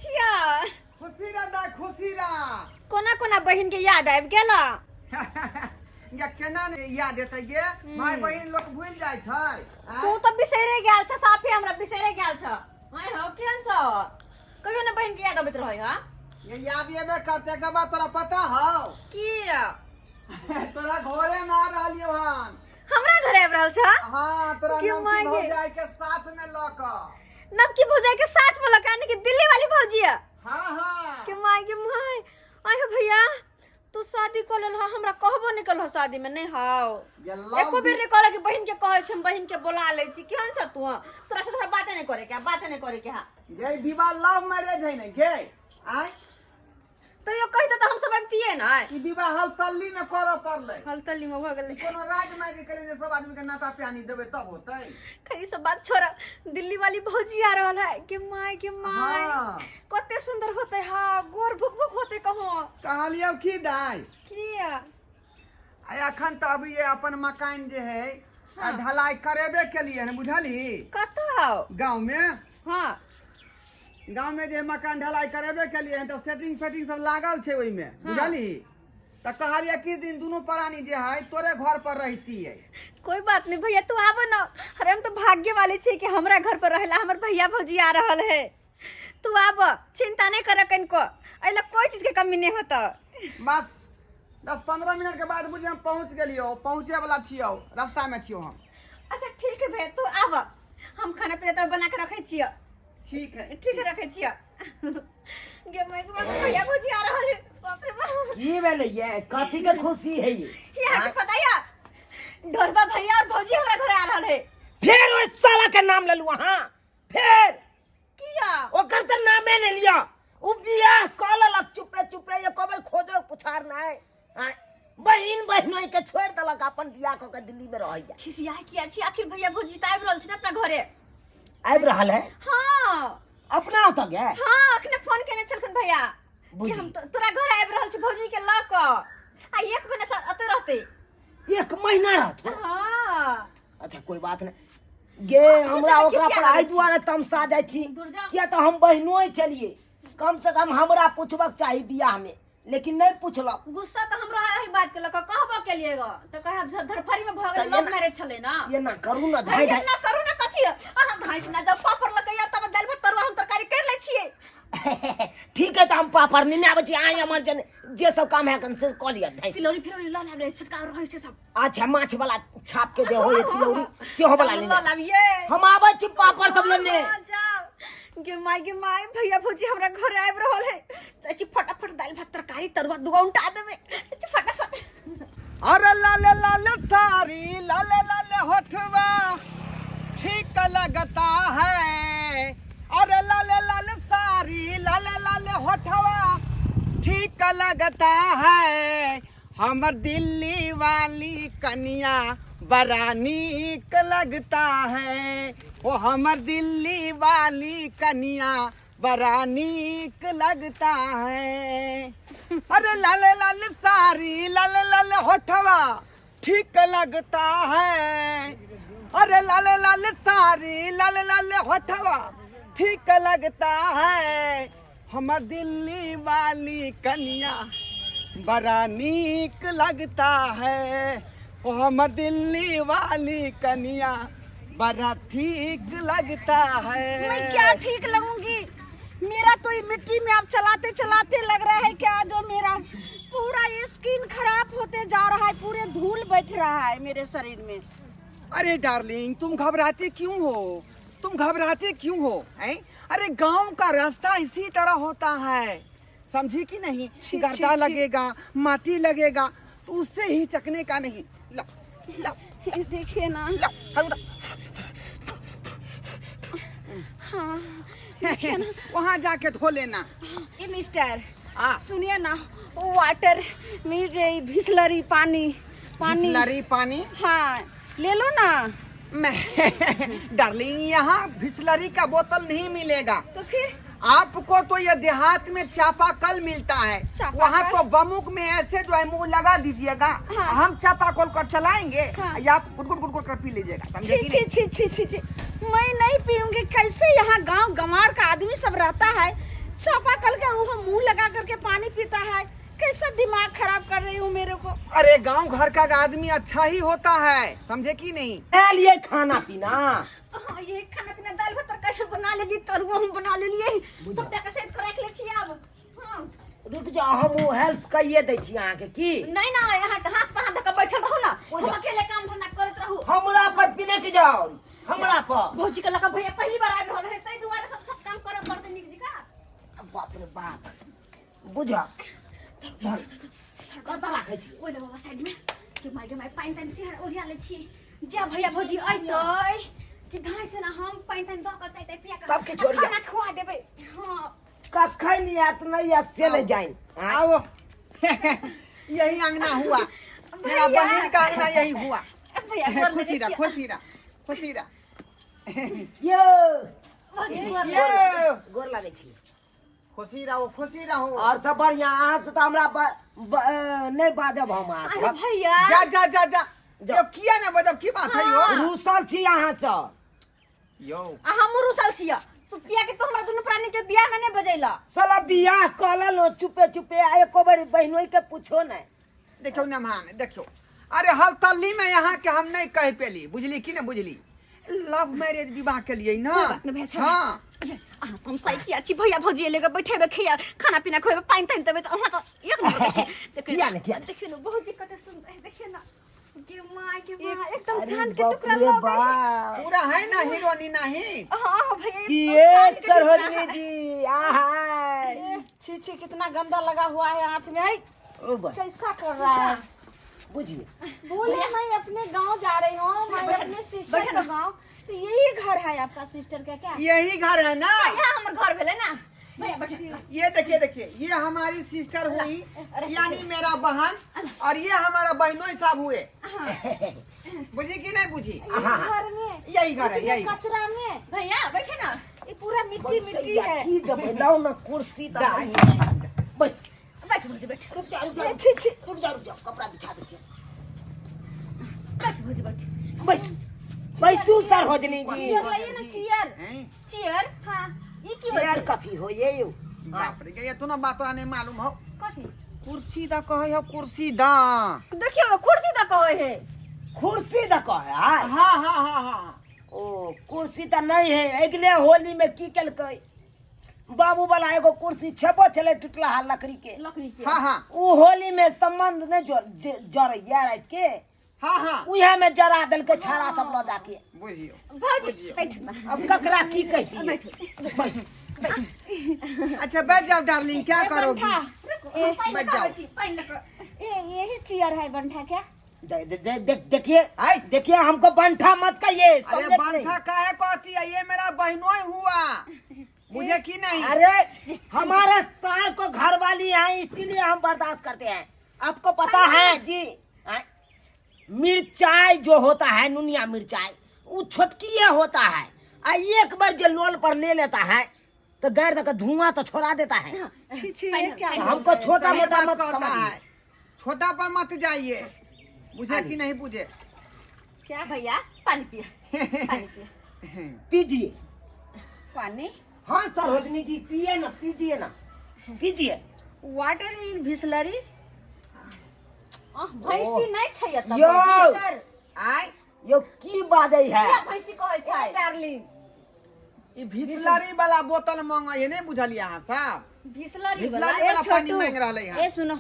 छियै? खुशी रह दाय, खुशी रह। कोना कोना बहिन के याद आबि गेल? या केना ने याद एतै गे, भाई बहिन लोक भूलि जाइ छै। आँय? तू तऽ बिसैरे गेल छ, साफे हमरा बिसैरे गेल छ। आँय हौ, केहन छ? कहियो ने बहिन के याद अबैत रहै हँ? ये याद एबे करते के बाद तोरा पता हौ? की? तोरा घरे में आ रहलियो हन। हमरा घरे आबि रहल छ? हाँ, तोरा कि नमकी माय गे। भौजाई के साथ में लऽ कऽ। नवकी भौजाई के साथ में लऽ कऽ, यानी कि दिल्ली वाली भौजी है? हाँ हाँ। के माय गे my. आय हो भैया, तू शादी कऽ लेल हमरा कहबो नहीं कलहो शादी में नहीं हाउ। ये लव एको बेर नहीं कहलक कि बहिन के कहै छी, हम बहिन के बोला लै छी। केहन छ तू? तोरा से थोड़ा बाते नहीं करे के, बाते नहीं करे के। हाँ ये विवाह लव मैरिज है ने गे? आय तो यो कहिते तऽ हम सब अबितियै ने। ई विवाह हलतल्ली में करऽ पड़लै। हलतल्ली में भऽ गेलै। कोनो राज माय के कहलियै जे सब आदमी के नाता प्यानी देबै तब होतै। खैर ई सब बात छोड़, दिल्ली वाली भौजी आ रहल है। के my के my. हाँ। कते सुंदर होते। हाँ, गोर भुक भुक होते कहो। कहलियौ की दाइ? किया? आ एखन तऽ अभी ये अपन मकान जे है आ ढलाई करेबे केलियै हन, बुझलही? कतऽ? गाँव में। हाँ। गाँव में जे मकान ढलाई करेबे केलियै हन तऽ सेटिंग फेटिंग सब लागल छै ओहिमे। हाँ। बुझलही? तऽ कहलियै किछु दिन दुनू प्राणी जे है तोरे घर पर रहितियै। कोई बात नहीं भैया, तू आबो ना। अरे हम तो भाग्य वाले छे कि हमरा घर पर रहेला हमर भैया भौजी आ रहल है। तू आब, चिंता नहीं कर कनको, एला कोई चीज के कमी नहीं होता। बस 10-15 मिनट के बाद बुझ हम पहुंच गेलियो, पहुंचे वाला छियो, रास्ता में छियो हम। अच्छा ठीक है भैया, तू आब, हम खाना पीना तो बना के रखे छियो। ठीक है। ठीक है, रखे छियो। गे my के भैया भौजी आ रहल है। बाप रे बाप। की भेलै ये? कथी के खुशी है ये? यहाँ के पता या ढोरबा भैया और भौजी हमरा घर आ रहल है। फेर ओइ साला के नाम लेलु अहाँ? फेर किया? ओकर तऽ नामे नहि लिअ। ओ बियाह कऽ लेलक चुपे चुपे, एको बेर खोजो पुछार नहि। आँय, बहिन बहिनोई के छोड़ि देलक, अपन बियाह कऽ के दिल्ली में रहैया। खिसिया किया छी? आखिर भैया भौजी तऽ आबि रहल छै ने अपना घरे। आबि रहल है? हाँ। अपना ओतऽ गे? हाँ, अखने फोन केने छलखिन भैया कि बुझी। हम तोरा घर आबि रहल छी भौजी के लऽ कऽ, आ एक महीना से एतऽ रहतै। एक महीना रहत? हाँ। अच्छा कोई बात नहीं गे, हमरा चुपचाप ओकरा पर खिसिया एहि लगै छी। दुआरे तमसा जाइ छी दूर जाउ। किया तऽ हम बहिनोइ छलियै, कम से कम हमरा पुछबक चाही बियाह में, लेकिन नहीं पुछलक। गुस्सा तऽ हमरा एहि बात के लऽ कऽ कहबो केलियै गो तऽ कहब धरफड़ी में भऽ गेल, तऽ लव एना- मैरिज छलै ना। एना करू ना, धाइ धाइ एना करू ना कथी? अहाँ धाइ ना जब पापड़ लगैया तब दालि भात तरुआ हम तरकारी कर लै छियै। ठीक है, तऽ हम पापड़ नेने आबै छी, अहाँ हमर जन जे सब काम है से कऽ लिअ। धाइ तिलौरी फिलौरी लऽ लाब रे, छोटका रहै छै सब। अच्छा, माछ वाला छाप के जे होय तिलौरी सेहो वाला चलू लेने लऽ लाबियै। हम आबै छी पापड़ सब लेने। हाँ, जाओ। गे माय गे माय, भैया भौजी हमरा घर आबि रहल है। चाची फटाफट दालि भात तरकारी तरुआ दुगो उल्टा देबै। चाची फटाफट। अरे लाल लाल साड़ी, लाल लाल होठवा ठीक लगता है। अरे लाल लाल साड़ी, लाल लाल होठवा ठीक लगता है। हमर दिल्ली वाली कनिया बड़ा नीक लगता है। ओ हमर दिल्ली वाली कनिया बड़ा नीक लगता है। अरे लाल लाल साड़ी, लाल लाल होठवा ठीक लगता है। अरे लाल लाल साड़ी, लाल लाल होठवा ठीक लगता है। हमर दिल्ली वाली कनिया बड़ा नीक लगता है। ओ हमर दिल्ली वाली कनिया बड़ा ठीक लगता है। मैं क्या ठीक लगूंगी? मेरा तो ये मिट्टी में आप चलाते चलाते लग रहा है क्या जो मेरा पूरा ये स्किन खराब होते जा रहा है, पूरे धूल बैठ रहा है मेरे शरीर में। अरे डार्लिंग, तुम घबराते क्यों हो? तुम घबराते क्यों हो हैं? अरे गांव का रास्ता इसी तरह होता है, समझी कि नहीं? छी, गर्दा छी, छी। लगेगा, माटी लगेगा, तो उससे ही चकने का नहीं। ला ला। ये देखिए ना। ला, हाँ, उठा। हाँ, देखिए ना। वहाँ जाके धो लेना। ये मिस्टर, हाँ। सुनिए ना, वो वाटर मेरे बिस्लरी पानी, पानी। बिस्लरी पानी? हाँ, ले लो ना। मैं डार्लिंग, यहाँ बिस्लरी का बोतल नहीं मिलेगा। तो फिर? आपको तो ये देहात में चापाकल मिलता है, चापाकल? वहाँ तो बमुक में ऐसे जो है मुंह लगा दीजिएगा। हाँ। हम चापाकल कर चलाएंगे। हाँ। या आप गुट गुट गुट गुट कर पी लीजिएगा, समझे छी कि छी नहीं? छी छी छी छी, मैं नहीं पीऊंगी। कैसे यहाँ गांव गंवार का आदमी सब रहता है, चापाकल के वो मुंह लगा करके पानी पीता है। कैसा दिमाग खराब कर रही हूँ मेरे को। अरे गांव घर का आदमी अच्छा ही होता है, समझे कि नहीं? ए लिए खाना पीना। हाँ, ये खाना पीना दाल भात तरकारी बना लेली, तरुआ हम बना लेलिए, सबटा के सेट कर रख ले छी आब। हाँ। रुक जाओ, हम ओ हेल्प कइए दै छी अहाँके की। नहीं ना, यहाँ हाथ पर हाथ धऽ के बैठल रहू ना, हम अकेले काम धंधा करैत रहू। हमरा पर पीने के जाओ, हमरा पर। भौजी के लका भैया पहली बार आबि रहल है, ताहि दुआरे सब सब काम करऽ पड़तै नीक जकाँ। बाप रे बाप, बुझा कतऽ राखै छी? ओहि बाबा साइड में के माय के माय पानि तानि से ओरिया लै छी। जा भैया भौजी अइतै कि धाइ से ना हम पानि तानि दऽ कऽ चाय ताय पिया कऽ सब किछु ओरिया। खाना खुआ देबै। हाँ। कखन आयत नहि आयत से नहि जानि। आओ यही अंगना हुआ मेरा, बहन का अंगना यही हुआ। भैया गोर खुशी लगै रह, छी। खुशी रह, खुशी रह। यो भौजी गोर यो गोर लागै छी। खुशी रहो, खुशी रहो। और सब बढ़िया? अहाँ से तऽ हमरा नहि बाजब हम अहाँ अरे भैया जा जा जा जा। जा। यो किया ना बजब, की बात है यो? रूसल छी अहाँ से। यो आ हमहूँ रुसल छियै तू किया कि तू हमरा दुनू प्राणी के बियाह में नहीं बजैला। साला बियाह कऽ लेलहुँ चुपे चुपे, आ एको बेर बहिनोई के पूछो नहि। देखियो नमहान, देखियो, अरे हलतल्ली में यहाँ के हम नहीं कह पेली, बुझली कि ना बुझली? लव मैरिज विवाह के लिए ना। कोई बात नहीं भैया, छोड़ो। हाँ। अहाँ तो हम सही किया छी भैया भौजी लेके बैठेबे, खिया खाना पीना खुएबे, पानि तानि देबै तऽ अहाँ तऽ एक नंबर के छी। देखियौ किया ने, किया ने? देखियौ ने बहुत कते सुंदर है, देखियौ ना गे माय के माय, एकदम अरे चांद के बाप टुकड़ा रे लग गई। बाप। पूरा है ना हीरोनी नहीं। हाँ भैया कि एकदम ये चांद के टुकड़ा सरोजनी है। जी आहा। ए, छी छी कितना गंदा लगा हुआ है हाथ में है, ओ बा कैसा कर रहा है? बुझिए। बोले मैं अपने गांव जा रही हूँ, मैं अपने सिस्टर के गांव, तो यही घर है आपका सिस्टर का क्या? यही घर है ना। यहाँ हमर घर भेलै ना भैया, बैठ। ये देखिए देखिए, ये हमारी सिस्टर हुई यानी मेरा बहन, और ये हमारा बहनोई साहब हुए। बुझी कि नहीं बुझी? यही घर में, यही घर है, इतने यही। कचरा में भैया बैठे ना, ये पूरा मिट्टी मिट्टी है। की देबै, लाउ ना कुर्सी तऽ। बस बैठ भौजी बैठ। रुक जा, रुक जा, छी छी रुक जा, रुक जा, कपड़ा बिछा दै छी। बैठ भौजी बैठ। बैस बैसू सरोजनी जी। चेयर लाइए ना, चेयर। हैं? चेयर। हाँ ये की चेयर बात? कथी हो ये यौ? बाप रे, ये तो ना बात नहीं मालूम हो। कथी? कुर्सी दा कहे हो, कुर्सी दा। देखियो कुर्सी त कहे है। कुर्सी द कहे है? हाँ हाँ हाँ हाँ। ओ कुर्सी तऽ नहीं है। अगले होली में की केलकै बाबू वाला एगो कुर्सी छेबो छलै टुटलाहा लकड़ी के। लकड़ी के। हाँ हाँ। उ होली में संबंध नहीं जरैया राति के। हाँ हाँ। उहे में जरा देलकै छाड़ा सब लऽ जाके। बुझियो भौजी बैठ ना। अब ककरा की कहितियै? बैठ। अच्छा बैठ जाओ डार्लिंग, क्या करोगी? ए, बैठ जाओ। पानि लऽ कऽ। ए यही चेयर है बंठा क्या? दे, दे, दे, दे, देखिए आई। देखिए, हमको बंठा मत कहिए, अरे समझे कि नहीं? बंठा काहे कहती है, ये मेरा बहनोई हुआ, मुझे की नहीं? अरे हमारे साल को घर वाली है, इसीलिए हम बर्दाश्त करते हैं। आपको पता है जी, मिर्चाई जो होता है नुनिया मिर्चाई, वो छोटकिए होता है, आ एक बार जो लोल पर ले लेता है तो गैर तक धुआं तो छोड़ा देता है। छी छी ये क्या? तो हमको छोटा सही मोटा बात मत कहता समझिए। है, छोटा पर मत जाइए, बुझे कि नहीं बुझे? क्या भैया पानी पिया, पानी पिया। पीजिए पानी। हाँ सरोजनी जी पिए ना, पीजिए ना, पीजिए। Water in Bisleri. भैंसी नहीं छै एतऽ। यौ। भैंसी। आय। यो की बाजै है? किया भैंसी कहै छै डार्लिंग? ई बिसलरी वाला बोतल मांगे है, नहीं बुझलिए अहाँ साहब? बिसलरी वाला। बिसलरी ए वाला पानी छोटू, मांग रहले हैं। ए सुनो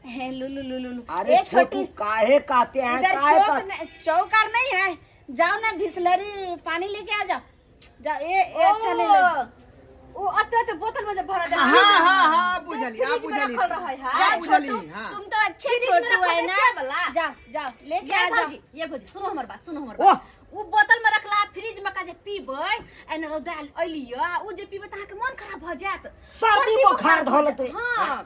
हे लुलु लुलु लुलु। अरे ए छोटू काहे कहते हैं, इधर काहे चौक कहते? चौकार नहीं है, जाओ ना बिसलरी पानी लेके आ जाओ, जाओ। ए ए अच्छा नहीं लगे ओ अते अते बोतल में जब भरा हाँ हाँ हाँ बुझली, फ्रिज आप में बुझली, रखल रहै है। आप बुझली। छोटू, हाँ तुम तो अच्छे फ्रिज में छोटू रखल है है ना से वाला। जाओ जाओ लेके ये आ जाओ। भौजी, ये भौजी सुनो हमर बात, सुनो हमर ओह। बात। उ बोतल में रखला फ्रिज में का जे पीबै, एना रौदा अइलियो, आ उ जे पीबै त अहाँके मन खराब भऽ जायत, सर्दी बुखार धऽ लेतै। हाँ।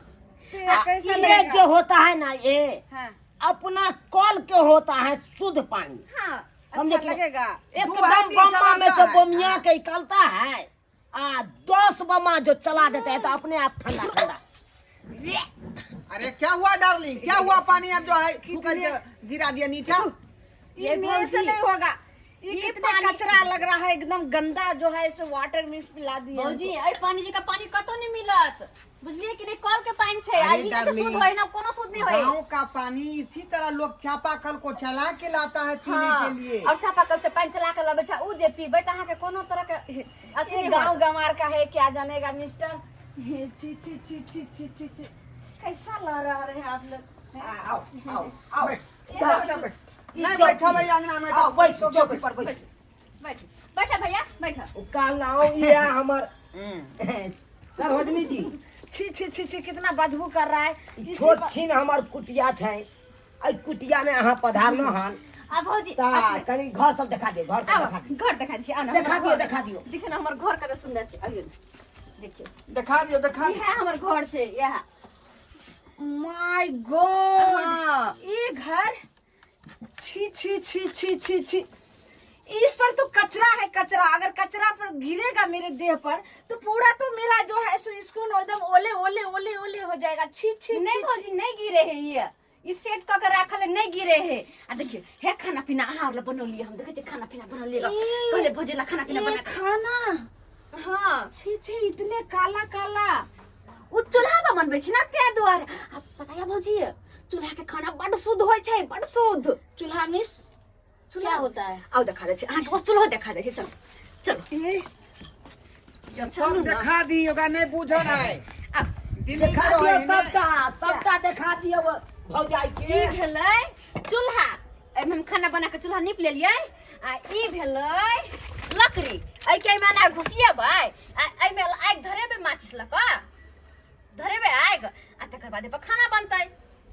तो ये कैसा ये लगेगा? जो होता है ना, ये हाँ अपना कल के होता है शुद्ध पानी। हाँ समझे अच्छा कि नहीं? लगेगा। दू एकदम हाथी बम्मा में चलाता से है। बमिया हाँ। के निकलता है, आ 10 बमा जो चला देते हैं तो अपने आप ठंडा ठंडा। अरे क्या हुआ डार्लिंग, क्या हुआ? पानी अब जो है फूक के गिरा दिया नीचा। ये मेरे से नहीं होगा। ये ये कितना पानी- कचरा लग रहा है, एकदम गंदा जो है सो वाटर मिक्स पिला दिए। भौजी, एहि पानी जी का पानी कतौ नहीं मिलत, बुझलिए कि नहीं? कल के पानी छै आ अरे ई के डार्लिंग, शुद्ध होय ना, कोनो शुद्ध नहीं होय। गांव का पानी इसी तरह लोग चापाकल को चला के लाता है पीने हाँ, के लिए। और चापाकल से पानी चला के लबै छै, उ जे पीबै त अहाँके कोनो तरह के अथी ये नहीं गांव होत। गंवार का है, क्या जानेगा मिस्टर। हे, छी छी छी छी छी छी छी, कैसा लग रहा है आप लोग? आओ आओ आओ। बैठ, बैठ, बैठ। नहीं चौकी। बैठा भाई अंगना में। आओ, तो बैसू, तो चौकी पर बैसू। बैठ बैठ भैया, बैठ। कहलहुँ इएह हमर हम्म। सरोजनी जी। छी छी छी छी, कितना बदबू कर रहा है। इसी छोट पर- छिन हमर कुटिया छै, एहि कुटिया में अहाँ पधारलहुँ हन। आ भौजी, तऽ कनि घर सब देखा दियौ, घर सब आउ, देखा दियौ। घर देखा दै छी, आउ ने। देखा हमर दियौ, घर। देखा दियौ। देखियौ ने हमर घर कते सुंदर छै, आबियौ ने, देखियौ। देखा दियो, देखा दियो। इएह हमर घर छै, इएह। My God, हाँ। ये घर, छी छी छी छी छी छी, इस पर तो कचरा है कचरा। अगर कचरा पर गिरेगा मेरे देह पर तो पूरा तो मेरा जो है सो स्किन एकदम ओले ओले ओले ओले हो जाएगा। छी छी नहीं छी। भौजी, नहीं गिरे है, ये ई सेट कऽ के राखल है, नहीं गिरे है। आ देखियौ हे, खाना पीना अहाँ लए बनौलियै हम, देखै छियै खाना पीना बनौलियै। ई, कहलियै भौजी लए खाना पीना ये बना के। खाना? हाँ। छी छी, इतने काला काला। ओ चूल्हा पर बनबै छी ना, ताहि दुआरे। आ पता है भौजी, चूल्हा के खाना बड शुद्ध होइ छै, बड शुद्ध। चूल्हा मिस चूल्हा क्या होता है? आउ देखा दै छी अहाँके, ओ चूल्हो देखा दै छी, चलो चलो। ए, ये सब देखा दी, ओकरा नहीं बूझल है। आउ। दिल्ली देखा के दियौ। रहे ने। सबटा सबटा देखा दियौ भौजाई ई के। भेलै चूल्हा, एहिमे हम खाना बना के चूल्हा नीप लेलियै। आ ई भेलै लकड़ी, एहिके एहिमे एना घुसिएबै आ एहिमे आगि धरेबै, माचिस लऽ कऽ धरेबै आगि, आ तकर बाद एहिपर खाना बनतै।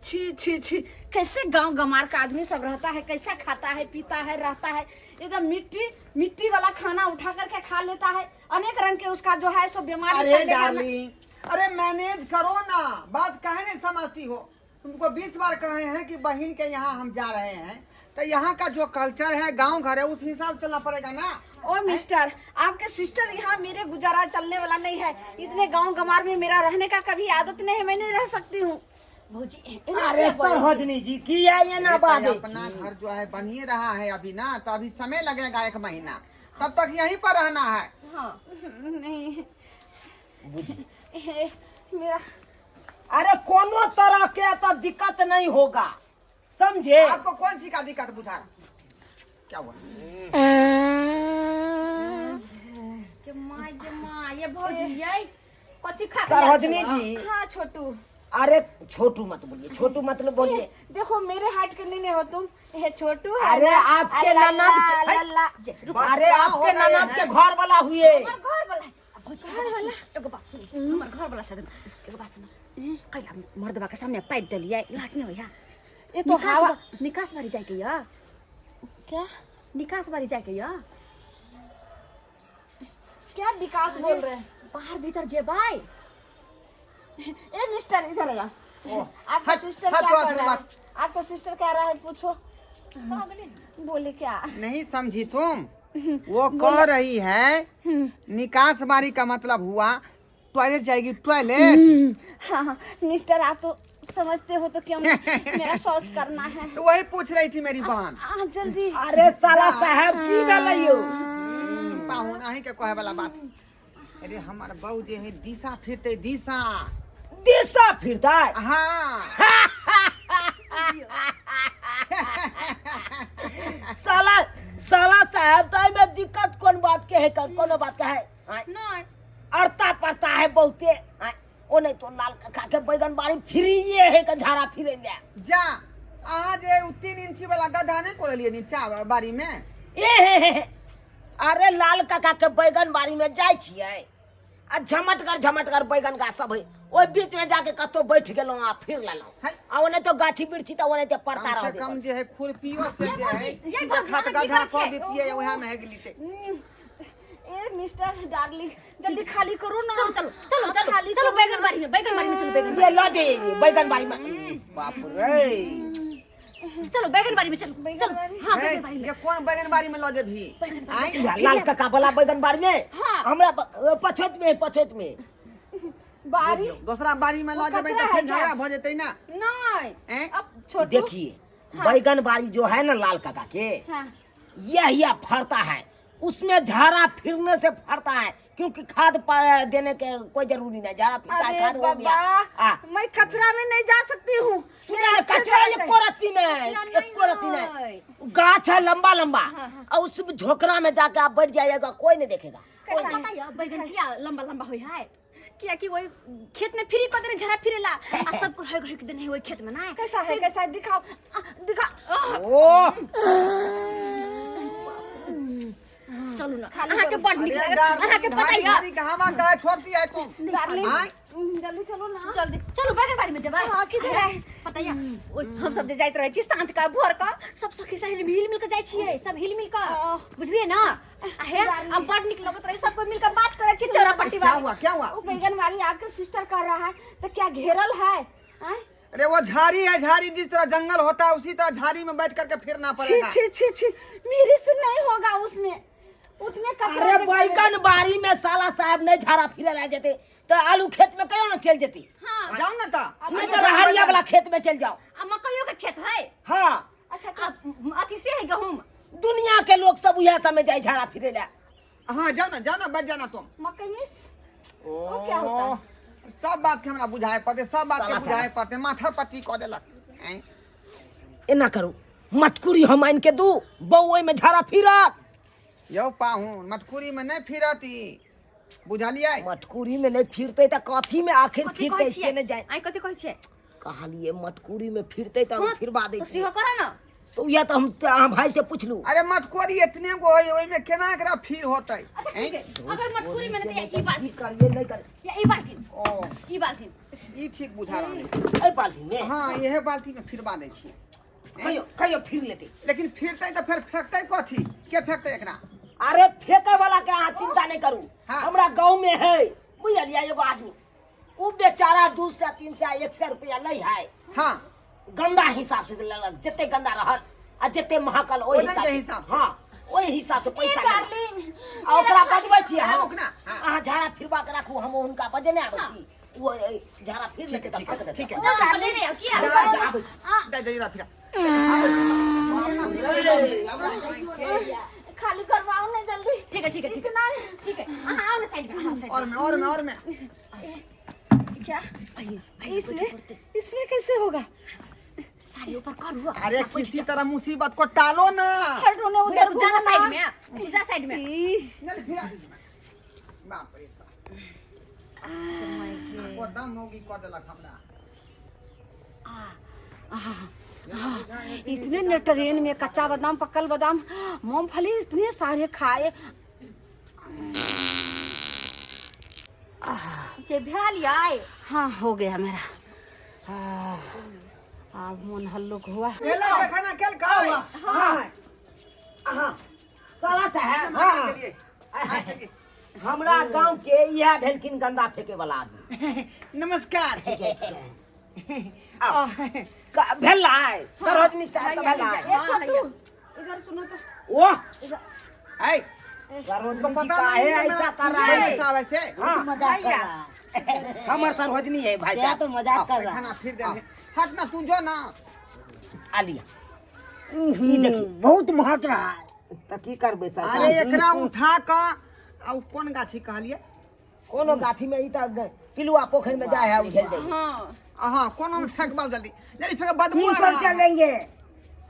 छी छी छी, कैसे गांव गमार का आदमी सब रहता है, कैसा खाता है, पीता है, रहता है। एकदम मिट्टी मिट्टी वाला खाना उठा करके खा लेता है, अनेक रंग के उसका जो है सो बीमारी अरे फैलेगा ना। डार्लिंग, अरे मैनेज करो ना, बात काहे नहीं समझती हो? तुमको 20 बार कहे हैं कि बहन के यहाँ हम जा रहे हैं, तो यहाँ का जो कल्चर है, गांव घर है, उस हिसाब से चलना पड़ेगा ना। ओ मिस्टर, आपके सिस्टर यहाँ मेरे गुजारा चलने वाला नहीं है। इतने गांव गमार में मेरा रहने का कभी आदत नहीं है, मैं नहीं रह सकती हूँ। भौजी, एना अरे किया बजै छी? सरोजनी जी, किया एना अरे बाजै अपना छी? घर जो है बनिए रहा है अभी ना, तो अभी समय लगेगा 1 महीना, तब तक यहीं पर रहना है। हाँ। नहीं। बुझी। ए, मेरा अरे कोनो तरह के तो दिक्कत नहीं होगा, समझे? आपको कौन सी का दिक्कत बुझा रहा? क्या हुआ? के माय के माय, ये भौजी ये कथी खा के आयल सरोजनी छलौ? जी। हाँ छोटू। अरे छोटू मत बोलिए, छोटू मतलब बोलिए। देखो मेरे हाइट के नहीं हो तुम, ये छोटू है अरे ना? आपके अल्लाह, ननद के- अल्लाह। बात अरे क्या आपके हो गए ननद के हैं? घर वाला हुए। हमर घर वाला है। आ भौजी, एगो बात सुनू, एगो बात सुनू, हमर घर वाला छथिन। एगो बात सुनू, कैला मर्दबा के सामने पाइप देलियै, लाज नहीं होइया? ये तो हवा निकास बारी जाइके या। क्या? निकास बारी जाइके या। क्या विकास बोल रहे हैं? बाहर भीतर जेबै। ए मिस्टर, इधर आ जाओ। ओ, आपका हट, सिस्टर हट, क्या थोड़ा कर सा रहा है? बात। आपका सिस्टर कह रहा है, पूछो बोले क्या? नहीं समझी तुम? वो कह रही है निकास बारी का मतलब हुआ टॉयलेट जाएगी, टॉयलेट। हाँ हाँ मिस्टर, आप तो समझते हो, तो क्यों मेरा शौच करना है? तो वही पूछ रही थी मेरी बहन। आ, जल्दी। अरे साला साहब, की भेलै यौ? पाहुन अहीं के कहे वाला बात। अरे हमर बहू जे है दिशा फिरते, दिशा। दिशा फिरतै? हाँ। साला साला साहब, तो एहिमे दिक्कत कोन बात के है? कोनो बात के है? आँय, नहीं। अड़ता पड़ता है बहुते। आँय, ओ नहीं तो लाल काका के बैगन बाड़ी फ्रीये है के झाड़ा फिरे ले। जा, अहाँ जे उ 3 इंची वाला गड्ढा नहीं कोरलियै नीचा बाड़ी में? ए हे हे हे। अरे लाल काका के बैगन बाड़ी में जाइ छियै आ झमटगर झमटगर बैगन गाछ सब है, ओहि बीच में जाके कतौ बैठ गेलहुँ आ फिर लेलहुँ। है। आ ओने तो गाछी बिरछी तऽ ओने तो पड़ता कम से रहबे कम करतै। जे है खुरपियो से जे है ये भौजी, खत अहाँ की गड्ढा करै कऽ छियै? दितियै, उएह में हेग लीते। ए मिस्टर डार्लिंग, जल्दी खाली करो ना। चलो चलो चलो आप चलो खाली चलो करो बैगन ना। बाड़ी में, बैगन बाड़ी में चलो, बैगन ये लऽ जाइए बैगन बाड़ी में, बाप रे। चलो, बैगन बाड़ी में चलो। बैगन चलो बाड़ी? हाँ, हे, बैगन बाड़ी में। ये कोन बैगन बाड़ी में लऽ जेबही? आँय? लाल काका वाला बैगन बाड़ी में। हाँ। हमरा पछोत में, पछोत में बारी। दोसरा बाड़ी में लऽ वो जेबै कचरा तऽ है फेर क्या? झगड़ा भऽ जेतै ना। नहीं। हैं? अब छोटू देखिए, बैगन बाड़ी जो है ना लाल काका के, हाँ। यह फरता है, उसमें झाड़ा फिरने से फरता है, क्योंकि खाद देने के कोई जरूरी नहीं, झाड़ा फिरता है, अरे खाद हो गया। बाबा आ, मैं कचरा में नहीं जा सकती हूँ। सुनिए ना, कचरा एको रत्ती नहीं, कचरा नहीं एको रत्ती नहीं। है। गाछ है लंबा लंबा, और उस झोकरा में जाके आप बैठ जाइएगा, कोई नहीं देखेगा। कैसा है? पता है बैगन किया लंबा लंबा होई है? किया कि वही खेत में फ्री कर देने झरा फिरेला आ सबको है है के देने वही खेत में ना। कैसा है, कैसा है? दिखाओ, दिखाओ। ओ चलू ना, अहाँ के बड़ नीक अरे लागत, अहाँ के डार्लिंग, पता भारी है। भारी कहाँ गाय छोड़ती है तुम? Darling I? जल्दी चलो ना। जल्दी चलू, बैगन बाड़ी में जेबै। हाँ, किधर है? पता है ओइ हम सब जे जाइत रहै छी साँझ का भोर का, सब सखी सहेली हिल मिल के जाइ छियै, सब हिल मिल के, बुझलियै ना? आ हे आ बड़ नीक लगैत रहै, सब कोइ मिल के बात करै छी चौरा पट्टी क्या वाली। हुआ, क्या हुआ? वो बैंगनवाड़ी आपके सिस्टर कर रहा है तो क्या घेरल है? आय? अरे वो झाड़ी है, झाड़ी, जिस तरह जंगल होता है उसी तरह झाड़ी में बैठ करके फिरना छी पड़ेगा। छी छी छी, मेरे से नहीं होगा उसमें उतने कचरा अरे जे बैगन बाड़ी में साला साहब नहीं झाड़ा फिरे ला जेते तो आलू खेत में कहियो ना चल जेती। हाँ। जाओ ना ता, नहीं तो रहरिया वाला खेत में चल जाओ। आ मकइयो के खेत है। हाँ। अच्छा आ, अथी से है गहूम। दुनिया के लोग सब उहे समय जाए झाड़ा फिरे ला। हाँ जाओ ना, जाओ ना, बैठ जाना तुम। मकई मिस ओ, वो क्या होता है? सब बात के हमरा बुझाए पड़ते, सब बात के साला बुझाए साला। पड़ते, माथा पट्टी कऽ देलक। ऐं? एना करू, मटकुरी हम आनि के दू, बौ ओहिमे झाड़ा फिरत। यौ पाहुन, मटकुरी में नहीं फिरती, बुझलियै? मटकुरी में नहीं फिरते तऽ कथी में आखिर कथी कहै फिरते से छियै? नहीं जाए। आइ कथी कहै छियै? कहलिए मटकुरी में फिरते तऽ हम हाँ, फिरवा दै तो छियै। सेहो करऽ ना। तो उएह तऽ हम अहाँ भाई से पुछलू। अरे मटकोरी एतने गो है, ओहिमे केना एकरा फिर होतै? अच्छा ऐं? ठीक है, अगर मटकुरी में नहीं तो या ई बाल्टी, करिए नहीं कर या ई बाल्टी, ओ ई बाल्टी। ई ठीक बुझा रहल है। एहि बाल्टी में? हाँ, इहे बाल्टी में फिरवा दै छियै। कहियो कहियो फिर लेते। लेकिन फिरतै तऽ फेर फेंकतै कथी? के फेंकतै एकरा? अरे फेंके वाला के अहाँ चिंता नहीं करू। हाँ। हमरा गाँव में है बुझलियै एगो आदमी, उ बेचारा 200 300 100 रुपया लै है। हाँ। गंदा हिसाब से लेलक, जते गंदा रहल आ जते महकल ओहि वजन के हिसाब से। हाँ, ओहि हिसाब से पैसा ए लेलक। डार्लिंग, आ ओकरा बजबै छी हाँ, हम। रुक ना, हाँ। अहाँ झाड़ा फिरवा के राखू, हम हुनका बजेने आबै छी। ओ झाड़ा फिर लेते तऽ ठीक है, फेंक देतै। ठीक है। जाउ ना, बजेने आउ, किया? जा, आबै छी। जा, जा, जा, फिरा। खाली करवाओ ना जल्दी। ठीक है, ठीक है, ठीक है। इतना ठीक है, अहाँ आउ ना साइड में, अहाँ साइड में। और में, और में, और में। क्या इसमें, इसमें कैसे होगा? साड़ी ऊपर करू। अरे किसी तरह मुसीबत को टालो ना। हटो ना उधर, तू जा ना घूमो साइड ना। में, तू जा साइड में। ई, चल फिरा दीजिए। बाप रे बाप। को दम होगी कऽ देलक हमरा। इतने ने ट्रेन में कच्चा बादाम, पक्कल बादाम, मूंगफली इतने सारे खाए। के भेल यै? हाँ हो गया मेरा। हाँ, अब मन हल्लुक हुआ। केलक पैखाना केलकै? हाँ हाँ साला साहब। हाँ, के लिए, हाँ, के लिए। हमरा गांव के इएह भेलखिन गंदा फेंके वाला आदमी। नमस्कार। आओ। भेलै सरोजनी साहब तऽ भेलै। ए छोटू, इधर सुनो तो। ओह ऐ, सरोजनी तुमको जी पता काहे नहीं है ऐसा कर रहा है? साहब ऐसे हाँ, मजाक कर रहा है। हमर सरोजनी है भाई क्या साहब। तो मजाक कर रहा है। पैखाना फिर दे, हट ना तू, जो ना। आ लिया। बहुत महक रहा है। तऽ की करबै सर? अरे एकरा उठा कऽ आ उ कोन गाछी कहलियै? कोनो गाछी में ई तऽ पिलुआ पोखरि में जाय है उझेल दै। हाँ। हाँ, कोनो में फेंकबाउ, जल्दी जल्दी फेंक, बदबू तीन आ सौ रहा रुपया है। लेंगे।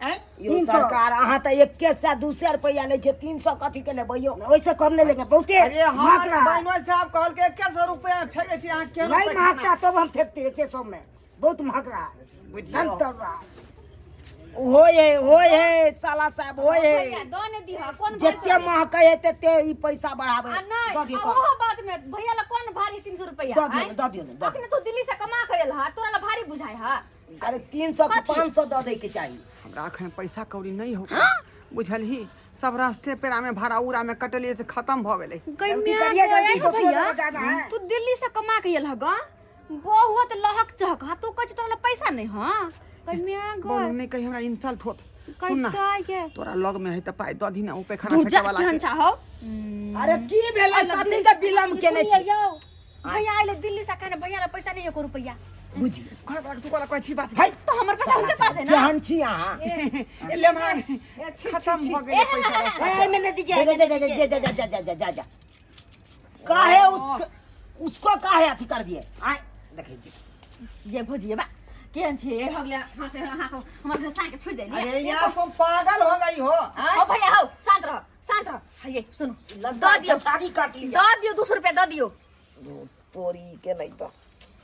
ऐं? यौ 300। सरकार, अहाँ तऽ 1 सए 200 रुपैआ लै छियै, 300 कथी के लेबै यौ? वैसे कम नहीं लेंगे, बहुते अरे महक हमर रहा है। बहनोई साहब कहलकै 100 रुपया फेंकै छी, अहाँ केहन नहीं पैखाना? महकता तब हम फेंकते 100 में, बहुत महक रहा है। बुझियौ। गंध तर रहा है। होय है, होय है साला साहब, होय है। भैया दऽ ने दिह, कोन भारी जते तोरे? महकै है तते ई पैसा बढ़ाबै। आ नहीं, दऽ दियौ। आ ओहो बात में भैया ला कोन भारी 300 रुपया? दऽ दियौ आँय? ने, दऽ दियौ ने, दऽ अखने तू दिल्ली से कमा के एल हा, तोरा ला भारी बुझाय हा? अरे 300 के 500 दऽ दै के चाही। हमरा अखन पैसा कौड़ी नहीं हो, बुझलही? सब रास्ते पेरा में भाड़ा उड़ा में कटलिए से खत्म भऽ गेलै। जल्दी करिए, जल्दी, दूसरों जगह जाना है। तू दिल्ली से कमा के एल हा गा, बहुत लहक चहक हा, तू कहै छी तोरा ला पैसा नहीं? हाँ कहिया बोलू नहीं, कहीं हमरा इंसल्ट होत। सुन ना, कहिया तोरा लग में है तऽ पाइ दऽ दी ना ओ पैखाना तू फेंके जा वाला केहन के। चाहो। अरे की भेलै, कथी के विलम्ब केने छी? यौ भैया आइले दिल्ली से, कहने भैया ला पैसा नहीं एको रुपया। बुझी घर वाला के तू कहला कहै छी बात है तो हमर पैसा हुनके पास है ना केहन छी अहाँ ए लेमहा खत्म भऽ गेलै पैसा रास्ता। ए मैंने दीजिए जा जा जा जा जा जा जा जा जा जा काहे उसको उसको काहे अथी कर दिए आय देखै छी ये भौजी बा केहन छी हो गेलै हाथ हाथ हमर घर साँके छोड़ि देलियै अरे यार तुम पागल हो गई हो ओ भैया हो शांत रहो शांत रहो हे सुनो लद्दा दऽ दियौ छाड़ी काट लिया दऽ दियौ 200 रुपया दऽ दियौ तोरी के नहीं तो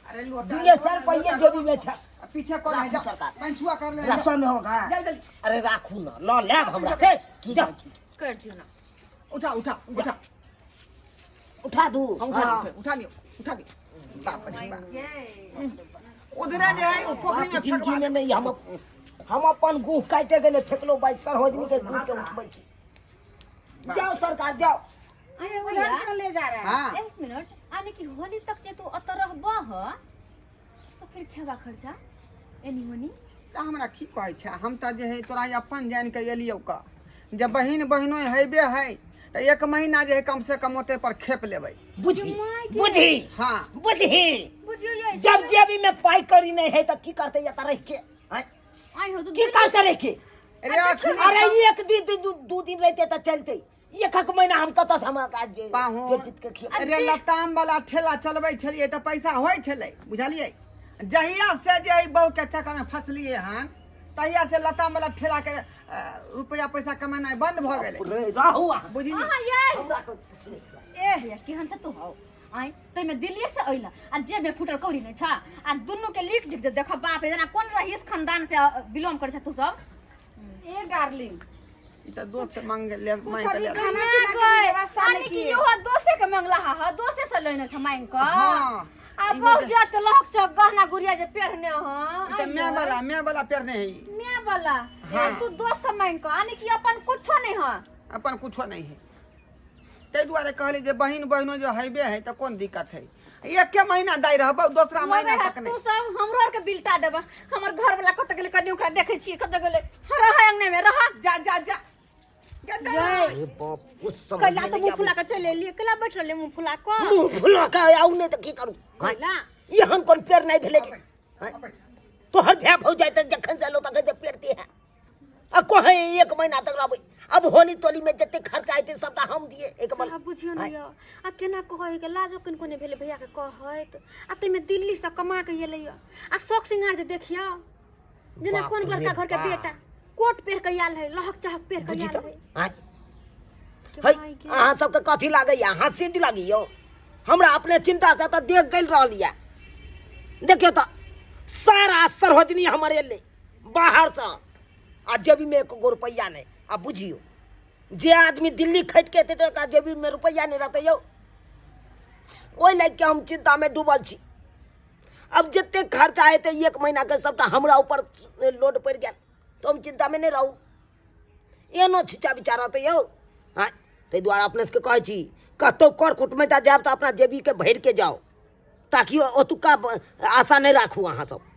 अरे लोटा दिए सर पहिए जेबी में छ पीछे कर ले जा राखू सरकार। पंचुआ कर ले राखू में होगा जल्दी जल्दी अरे राखू ना ल लेब हमरा से ठीक जा है ठीक कर दियौ ना उठा उठा उठा उठा दू हाँ, उठा लियो, उठा लियो उठा लियो बाप रे बाप उधरे जे है वो पोखरी में जिंदगी फेंकवा में नहीं हम अपन गुह काटे के ने फेकलो बाई सरहोजनी के गुह के उठबै छी जाओ सरकार जाओ अरे उधर क्यों ले जा रहा है हाँ एक मिनट आने की होली तक जे तू अत रहबह तो फिर खेबा खर्चा एनी ओनी तऽ हमरा की कहै छै हम तऽ जे है तोरा अपन जानि कऽ एलियौ का जब बहिन बहिनो हेबे है तऽ एक महीना जे है कम से कम ओते पर खेप लेबै बुझी बुझी हाँ बुझी बुझियो ये जब जेबी में पाई करी नहीं है तो की करते ये रह के हैं? आई हो तो की करते रह के अरे अखनी अरे एक दिन दू दिन रहते तो चलते एक एक महीना हम कतऽ से हम आज जे पाहुन जो चीज के खिया अरे लताम वाला ठेला चलबै छलियै तऽ पैसा होइ छलै बुझलियै जहिया से जे एहि बहू के चक्कर में फसलियै हन तहिया से लताम वाला ठेला के रुपया पैसा कमेनाइ बंद भऽ गेलै रे रहू अहाँ बुझलियै अहाँ ये हमरा तो कुछ नहीं किया। ए भैया केहन छ तू हौ आइ तैमे दिल्लीए से अइला आ जेबमे फुटल कौड़ी नहि छ आ दुनू के लीक झिक देख बाप रे जेना कोन रहीस खानदान से बिलोंग करै छ तू सब ए डार्लिंग ई तऽ दोस्त से मांग ले कुछ मांगि कऽ अभी ले खाना पीना के भी व्यवस्था यानी नहीं कि किए इहो दोसे के मंगला हा दोसे से लेने छ मांग क हाँ। आ इहो बहुत जे- जात लहक छ गहना गुड़िया जे पेरने ह ई तऽ माय वाला माय वाला पेरने है ई। मैं वाला हाँ। तू दोस्त से मांग क यानी कि अपन कुछो नहीं ह अपन कुछो नहीं है ताहि दुआरे कहली जे बहिन बहिनो जो हेबे है तऽ कोन दिक्कत है एके महीना दाइ रहबौ दोसरा महीना तक तू नहीं सब हमरो आर के बिलटा देबा हमर घर वाला कत गेलै कनी ओकरा देखै छियै कत गेलै हाँ, रह अंगने में रह जा जा जा जा जा। अरे बाप कुछ समझ कैला में तो नहीं मुंह आबै। फुला के चलि एलियै कैला बैठ रहलै मुंह फुला कऽ मुंह फुला के आउ नहीं तो की करू हाँ? कैला एहन कोन पेड़ नहीं भेलै कि आ बैठ। तोहर भाय भौजाइ तऽ जखन से एलो तखन से पेड़ते है आ कहे एक महीना तक रहबै अब होली तोली में जते खर्चा हेतै सबटा हम दिए एक साहब बुझियो ने यौ आ केना कहै के लाजो किनको नहि भेलै भैया के कहैत आ ताहिमे दिल्ली से कमा के एलै यऽ आ शौक सिंगार जे देखियौ जेना बाप कोन रे बड़का घर के बाप। बेटा कोट पहिर के आयल है लहक चाहक पहिर के बुझी आयल तऽ है आँय के है माय गे। अहाँ सबके कथी लागैया हँसी लागैया यौ हमरा अपने चिंता से तऽ देख गेल रहल यऽ देखियौ तऽ सारा सरोजनी हमर एलै बाहरसँ आ जेबीमे एको गो रुपैआ नहि आ बुझियौ जे आदमी दिल्ली खटि के एतै तऽ ओकरा जेबीमे रुपैआ नहि रहतै यौ ओहि लागि के हम चिन्तामे डूबल छी अब जतेक खर्चा हेतै एक महीनाके सभटा हमरा ऊपर लोड पड़ि गेल तऽ हम चिन्तामे नहि रहू एहनो छिचा बिचा रहतै यौ आँय ताहि दुआरे अपने सबके कहै छी कतहु कर कुटमैता जायब तऽ अपना जेबीके भरिके जाउ ताकि ओतुका आशा नहि राखू अहाँ सब